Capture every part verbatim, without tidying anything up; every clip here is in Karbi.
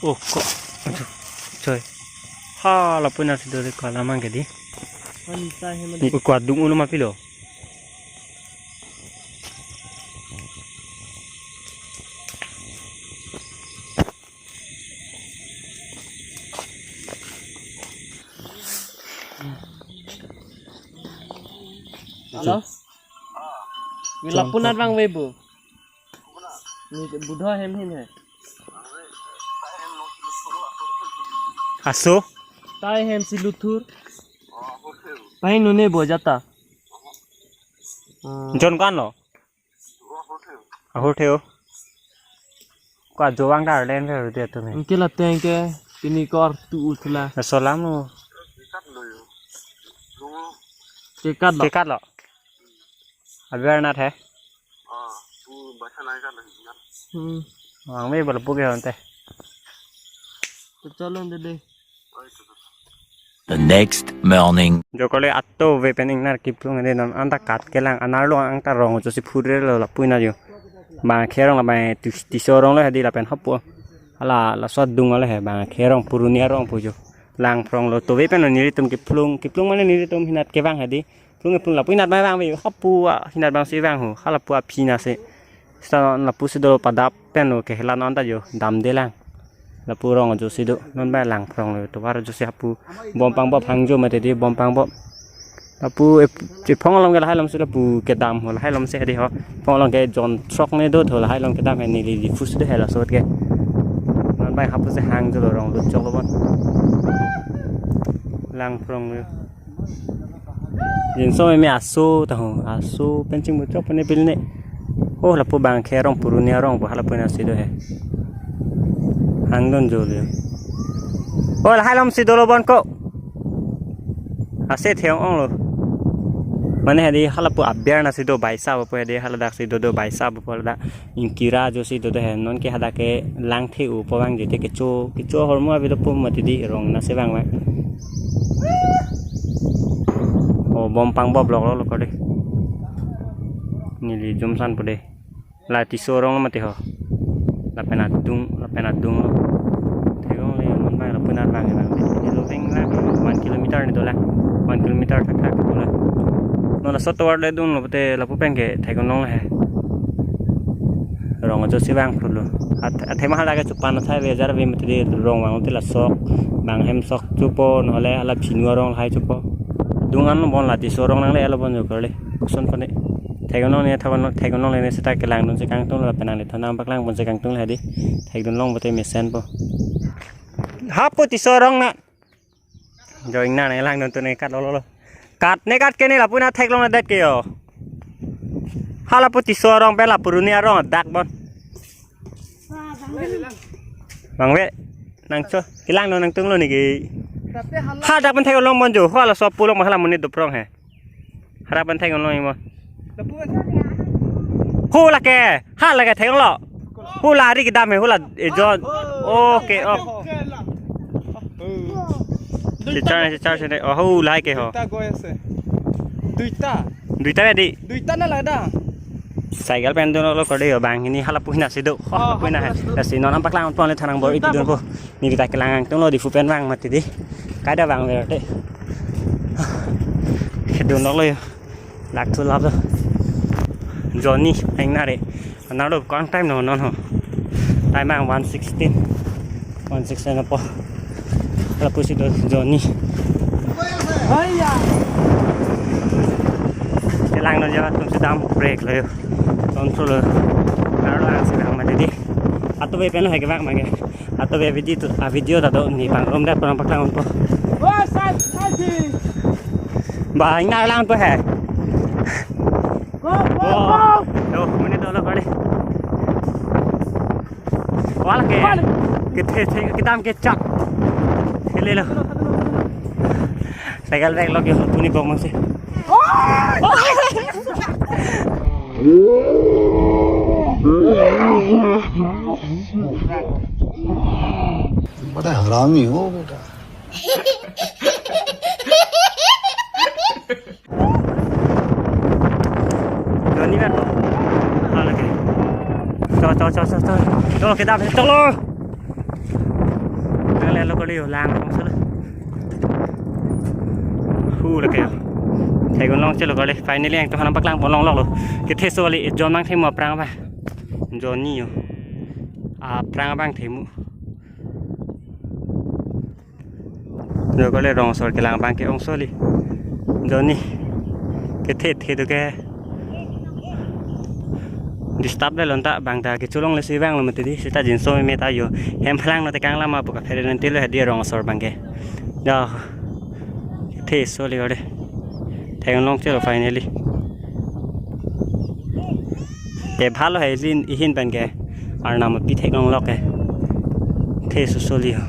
Oh, ko. Aduh. Choi. Ha, lapu nasi do de ko alam abang ke dei. Mani sai he mani. Ni ko adung ulo ma pilo. Hello? Ni lapu nat vangve pu. Ni budho hem hin he. Aso? Tai hem si luthur. Pai nune bo jata. Ah. Jon kan lo? Ahur theo. Ko ajo vang dar len ver dia tu me. Anke la teng ke pini kor tu utla. Aso alam lo. Kekat lo. Kekat lo. Abiar nat he. Hmm. Vangve bal puke honte. To chalo de de. The next morning. Jo kole ato ve pen ingnar kiplung de non anta kat kelang anerlo angta rong ajo si phurre lo lapu nat jo. Bang kherong la bang tis-, Tisso arong lo he dei lapen hapu. Hala laso adung lo he bang kherong Puruni arong pu jo. Lang phrong lo to ve pen nelitum kiplung, kiplung mane nelitum hinat kevang he dei. Plung plung lapu hinat abang vangve hapu a hinat abang si vang ho. Hala pu aphi nasi. Seta lapu si do padap pen lo ke helan anta jo damde lang. Lapu rong ajo si do non ba lang phrong lo tovar ajo si hapu bom pangbop hangjo mati dei bom pangbop. Lapu ep-, ephong along ke lahai along si lapu kedam ho lahai along si he dei ho. Ephong along ke jon throk ne do tho lahai along kedam he neli Diphu si do he laso ke. Non ba hapu si hangjo lo rong lut chok lo bon. Lang phrong lo. Jinso meme aso ta ho, aso pen chingbu chok pen pil ne. Oh, lapu bang kherong Puruni arong pu hala pu nasi do he. Hangdun jo le. Oh, lahai along si dolo bon ko. Ase theong ong lo. Mane he dei hala pu abiar nasi do baisa pu he dei hala dak si do do baisa pu hala dak. Ingkira ajo si do do he non ke hadak ke lang the-o pu vangji te kecho kecho ahormu ave do pu mati dei rong nasi vang vang. Oh, bom pangbop lok lo ko dei. Neli jumsan pu dei. La Tisso arong lo mati ho. Lapen adung, lapen adung lo. Theklong le non ba lapu nat vang vang. Lo veng la one kilometer ni do la. One kilometer thak thak do la. Non laso tovar le dun lo te lapu pen ke theklong lo he. Rong ajo si vang phru lo. At-, athe mahal lage chupan athai ve jar ve mati dei rong vang te la sok. Bang hem sok chupo nole hala phinu arong lahai chupo. Dungan lo bon la Tisso arong nangle lo bon jo kole. Koson kone. Theklong ne thavan theklong ne seta kelang dun si kangtung lo penang le thana bak lang bon si kangtung le dei. Thekdun long bote mesen po. Hapu Tisso arong na. Jo ingnar ne lang dun tu ne kat lo lo lo. Kat ne kat ke ne lapu nat theklong na det ke jo. Hala pu Tisso arong pen la Puruni arong dak bon. Vangve. Nangcho. Kelang lo nangtung lo niki. Hadak pen theklong bon jo. Hala so pulo ma hala monit doprong he. Hadak pen theklong lo imo. Hu lake. Ha lake theklong lo. Hu la ari kedam he hu la ejon. Okay, ok. Chichar chichar sene. Oh, hu lahai ke ho. দুইটা গৈ আছে। দুইটা। দুইটা বে dei. দুইটা না লাগা? Cycle pen dun lo ko dei bang hini hala pu nasi do. Oh, pu na. Hapu nasi do. Lasi non paklang pon le thanang bor iki dun po. Ni kita kelang tung lo Diphu pen vang mati dei. Kada vang verte. Kedun lo yo. Lak thu lap do. Journey ingnar re. Anerlo kang time no non ho. Time ang one sixteen. One sixteen apo. Lapu si do journey. Kelang no jawa tum si dam brake lo yo. Control lo. Anerlo ang si vang mati dei. Ato ve pen hai ke vang mange. Ato ve video tu, a video ta do ni bang rom da pernah paklang po. Wah, sai, sai. Ba ingnar lang po he. Go, go, go. Yo, mene do lo kare. Wala ke. Wala. Ke the the kedam ke chak. Ke le lo. Cycle bag lo ke puni bong mang si. बड़ा हरामी हो बेटा। Journey mat po. Hala ke. Cho, cho, cho, cho, cho. Cho, kedam, cho lo. Lelo kali yo, lang kong solo. Hu lake yo. Thegun long chelo kali. Finally ang to hanam paklang pon longlok lo. Kethe soli, ejon mang themu aphrang abang. Jonni yo. Aphrang abang themu. Jo kali rong asor kelang abang ke-ong soli. Jonni. Kethe the do ke. Disturb le lonta bang ta kecholong le si vanglo mati di, seta jinso meme ta yo. Hem phalang no tekang lama pu kaphere nanti lo hedi rong asor abang ke. Dah. Kethe soli kali. Thegun long chelo finally. Ke bhalo he lin ihin pen ke. Arnam api theklonglok ke. Kethe soli ho.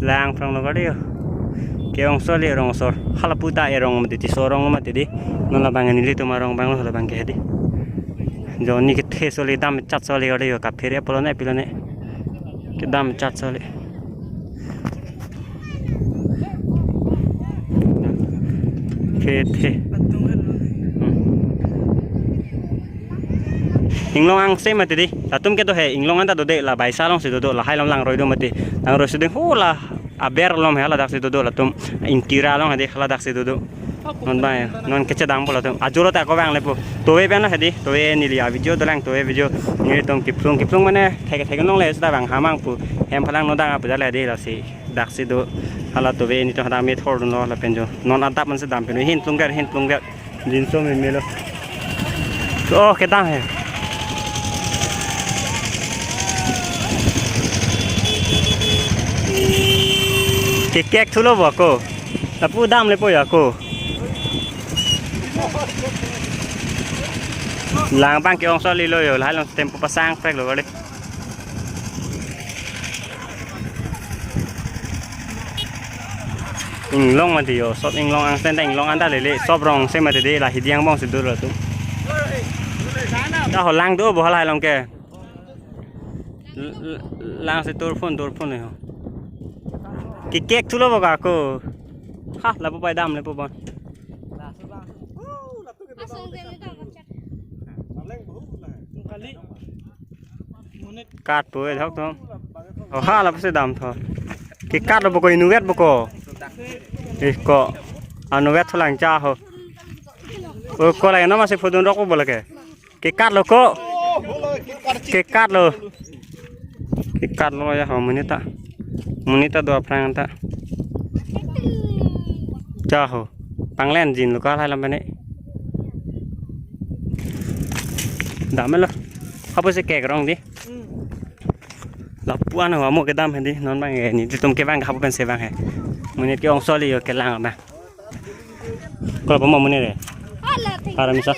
Lang phrang lo kali yo. Ke-ong soli rong asor. Hala puta erong mati di, Tisso arong mati di. Non labang nelitum arong abang lo labang ke di. Jonni kethe soli, dam chat soli kali yo, kaphere pulo ne pilo ne. Kedam chat soli. Kethe. Hmm. Inglong angse mati di. Latum ke do he, inglong anta dode, la Baisa along si dodo, lahai along langroi do mati. Langroi si ding hu la aber along he, ladak si dodo latum, Ingkira along hedi, ladak si dodo. Non abang ya, non kechedam po latum. Ajo lo ta ko vanglepo. Towe pen lo hedi, towe neli a video dolang, towe video. Nelitum kephlung, kephlung mane thek thek nong le seta vang hamang pu. Hem phalang no dang apu jale hedi lasi. Dak si do. Hala towe nelitum hadak methor dunlo lapen jo. Non adap man si dam pen hin plung ger, hin plung ger. Jinso meme lo. Oh, kedam he. Kekek thulo bo ako. Lapu damlepo yo ako. Lang abang ke-ong soli lo yo, lahai along tempo pasang prek lo kali. Inglong mati yo, sop inglong angse ta inglong anta lele, sop rong angse mati di, la hidi angbong si do latum. Dah ho lang do bo halai along ke. L-, l-, lang si tur phone, tur phone ho. Kekek thulo bo ako. Ha, lapu pai damlepo bon. Asong dele ta kachat. Kat po e thok thong. Oh, ha, lapu si dam tho. Kekat lo bo ko, inutvet bo ko. Ih ko. Anutvet tholang cha ho. Oh, ko lagi nama si phodun rok bo lake. Kekat lo ko. Kekat lo. Kekat lo ya ho monit ta. Monit ta do aphrang ta. Cha ho. Panglen jin lo ka lahai alam pen e. Dam lo. Hapu si kek rong di. Lapu-an ho amo kedam hedi. Non abang e nelitum kevang hapu pen si vang he. Monit ke-ong soli yo kelang abang. Ko pamo monit re. Haram sa.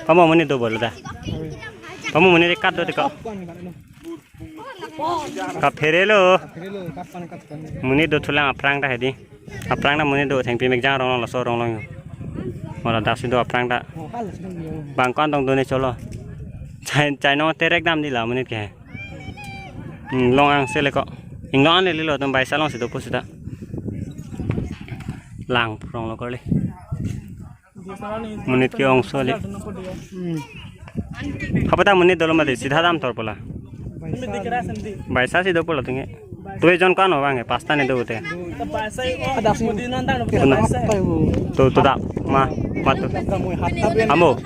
Pamo monit do bol da. Pamo monit re kat do tiko. Kaphere lo. Monit do thulang aphrang ta hedi. Aphrang ta monit do thengpi mekjang rong long laso rong long yo. Mo ladak si do aphrang ta. Bang ko-an tong do ne cholo. Chai, chai no terek dam di la monit ke. Hmm, long angse le ko. Inglong an lele lo, latum Baisa along si dopo seta. Lang phrang lo kali. Monit ke-ong soli. Hapu ta monit dolo mati, sita dam thor po la. Baisa si dopo latum ke. Towe jon ko-an abang e, pasta ne do te. Suna. To, to da, ma, ma to. Amo.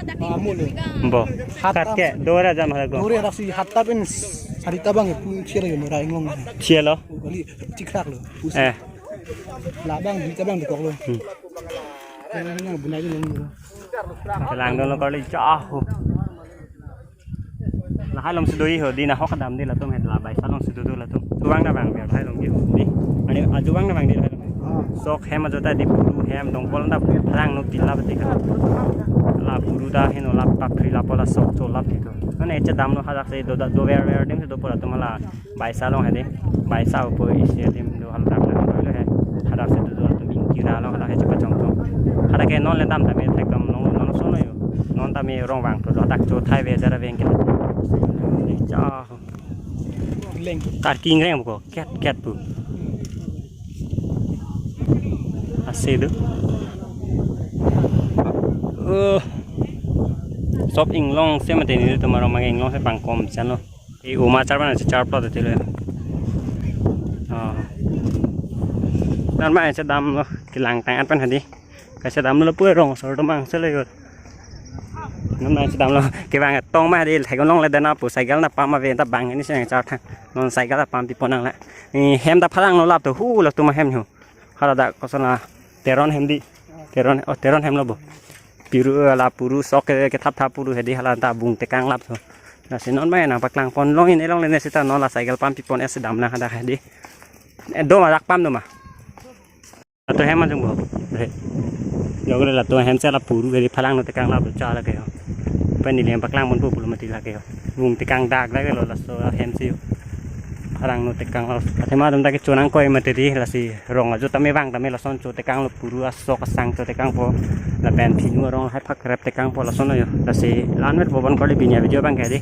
Bo. Kat ke, dora jam halak do. Dore raksi hatta pen sarita abang e, pu chira yo mera inglong. Chia lo. Kali chikrak lo. Eh. Labang, duita abang dekok lo. Hmm. Yang bunai lo. Langdon lo kali cha ho. Lahai along si do ho, di nahok dam di latum he, la Baisa along si do latum. Tuvang na vang lahai along di ho. Di. Ani ajo vang na vang di lahai along. Sok hem ajo ta di buru hem dongpol na phrang no tila bati ka. La buru ta heno la papri la pola sok cho la tito. Ani chedam lo hadak si do da do ver ver dem si dopo latum la. Baisa along hedi, Baisa opo isi adim do hal dam lang lo he. Hadak si do do atum Ingkira along hadak he chepachong tong. Hadak ke non le dam tame thek dam non non sono yo. Non tame rong vang to hadak cho thai ve jara veng ke. Cha. Leng. Kar king reng ko ket ket pu. Ase do. Oh. Sop inglong se mate nelitum arong mang inglong se pangkom chano. E uma char bana char plot te lo. Non ma chedamlo, kelang tang-an pen hadi. Kachedamlo pu rong asor atum mang sele yo. Non ma chedamlo, kevang tong ma hadi, thek along le dena pu cycle na pam ave ta bang ni seng char thang. Non cycle ta pam pipo nang la. Ni hem ta phalanglo lap to hu latum ahem hu. Hala dak koson la Teron hem di. Teron, oh, Teron hem lo bo. Puru la puru sok ke, kethap thap puru hedi hala ta bung tekang lap so. Lasi non ma nangpaklang pon long in elong le ne sita non la cycle pam pipon es dam na hadak hedi. Eh, do ma dak pam do ma. Latum hem ajung bo. Re. Jok le latum hem se la puru hedi phalangno tekang lap cha lake ho. Pen neli hem paklang pon pu pulo mati lake ho. Bung tekang dak lake lo laso hem si yo. Phalangno tekang lo. Athema atum ta kecho nangkoi mati di lasi rong ajo tame bang tame lason cho tekang lo puru asok asang cho tekang po. Lapen phinu arong hai phak rep tekang po lason yo. Lasi la-an met po bon kali pini avideo abang ke di.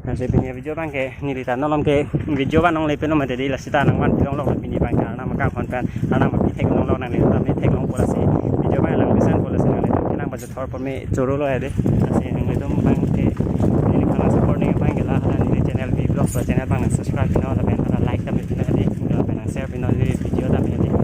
Lasi pini avideo abang ke neli ta nolom ke video van ong le peno mati di lasi ta nangvan pilong lo pini abang ke Arnam akangkon pen Arnam api thek long lo nanglitum ta me thek long po lasi video abang lang pesan po lasi nanglitum kenang bajo thor po me choro lo ya de. Lasi nanglitum abang ke neli khana support nangji abang ke la hala neli channel V Vlogs la channel abang nang subscribe pino lapen hala like ta me pino ya de lapen nang share pino neli video ta me ya de.